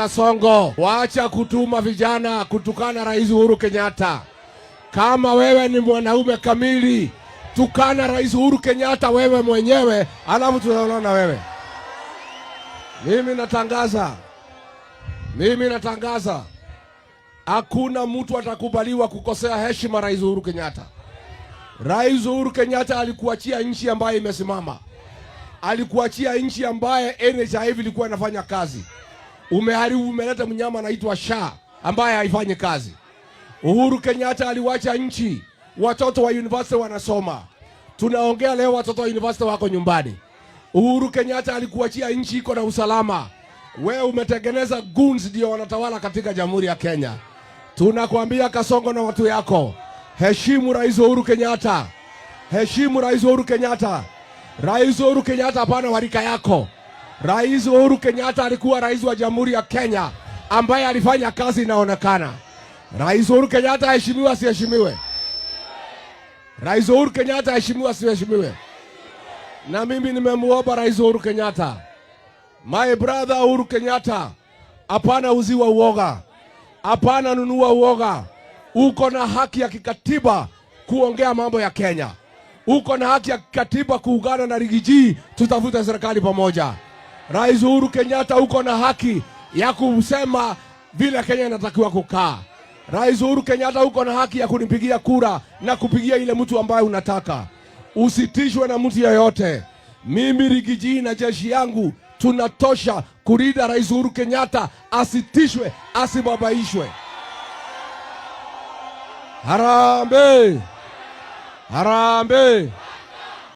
Kasongo, wacha kutuma vijana kutukana Rais Uhuru Kenyatta. Kama wewe ni mwanaume kamili, tukana Rais Uhuru Kenyatta wewe mwenyewe, alafu tutaona na wewe. Mimi natangaza, mimi natangaza, hakuna mtu atakubaliwa kukosea heshima Rais Uhuru Kenyatta. Rais Uhuru Kenyatta alikuachia nchi ambayo imesimama, alikuachia nchi ambaye NHIF ilikuwa inafanya kazi. Umeharibu, umeleta mnyama anaitwa SHA ambaye haifanyi kazi. Uhuru Kenyatta aliwacha nchi, watoto wa university wanasoma. Tunaongea leo, watoto wa university wako nyumbani. Uhuru Kenyatta alikuachia nchi iko na usalama. Wewe umetengeneza goons ndio wanatawala katika Jamhuri ya Kenya. Tunakwambia Kasongo na watu yako, heshimu Rais Uhuru Kenyatta, heshimu Rais Uhuru Kenyatta. Rais Uhuru Kenyatta hapana wa rika yako. Rais Uhuru Kenyatta alikuwa rais wa Jamhuri ya Kenya ambaye alifanya kazi inaonekana. Rais Uhuru Kenyatta aheshimiwe asiheshimiwe? Rais Uhuru Kenyatta aheshimiwe asiheshimiwe? Na mimi nimemuomba Rais Uhuru Kenyatta, my brother Uhuru Kenyatta, hapana uziwa uoga, hapana nunua uoga. Uko na haki ya kikatiba kuongea mambo ya Kenya. Uko na haki ya kikatiba kuungana na Riggy G, tutafute serikali pamoja. Rais Uhuru Kenyatta, uko na haki ya kusema vile Kenya inatakiwa kukaa. Rais Uhuru Kenyatta, uko na haki ya kunipigia kura na kupigia ile mtu ambaye unataka. Usitishwe na mtu yeyote. Mimi Riggy G na jeshi yangu tunatosha kulinda Rais Uhuru Kenyatta, asitishwe, asibabaishwe. Harambee! Harambee!